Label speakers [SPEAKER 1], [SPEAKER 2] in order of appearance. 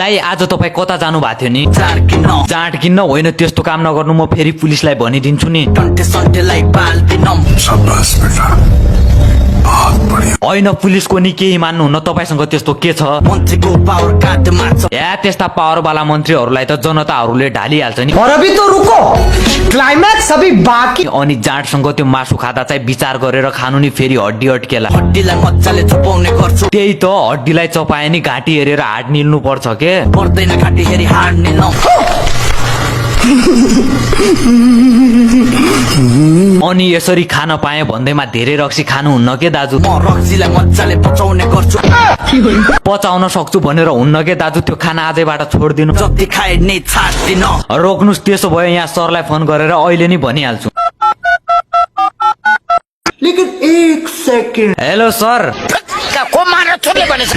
[SPEAKER 1] दाइ आज तपाई कता जानु भएको थियो नि? जाँड किन्न होइन, त्यस्तो काम नगर्नु, म फेरि पुलिसलाई भनिदिन्छु नि। होइन, पुलिसको नि केही मान्नुहुन्न, तपाईसँग त्यस्तो के छ? या त्यस्ता पावरवाला मन्त्रीहरूलाई त जनताहरूले ढालिहाल्छ नि।
[SPEAKER 2] और अभी तो रुको, क्लाइमैक्स अभी बाँकी।
[SPEAKER 1] अनि जाँडसँग त्यो मासु खाँदा चाहिँ विचार गरेर खानु नि, फेरि हड्डी अड्केला। त्यही त, हड्डीलाई चपाए नि घाँटी हेरेर हाड निल्नु पर्छ के? पर्दैन घाँटी हेरी हाड निल्नु। अनि यसरी खान पाए भन्दैमा धेरै रक्सी खानुहुन्न के दाजु? म रक्सीलाई मजाले पचाउने गर्छु। पचाउन सक्छु भनेर हुन्न के दाजु? त्यो खाना आजैबाट छोडिदिनु। जति खाए नि छाड्दिनु। रोक्नुस्, त्यसो भयो यहाँ सरलाई फोन गरेर अहिले नै भनिहाल्छु।
[SPEAKER 2] लेकिन एक सेकेन्ड।
[SPEAKER 1] Hello sir.
[SPEAKER 3] को मारेर छोड्ने भनेछ?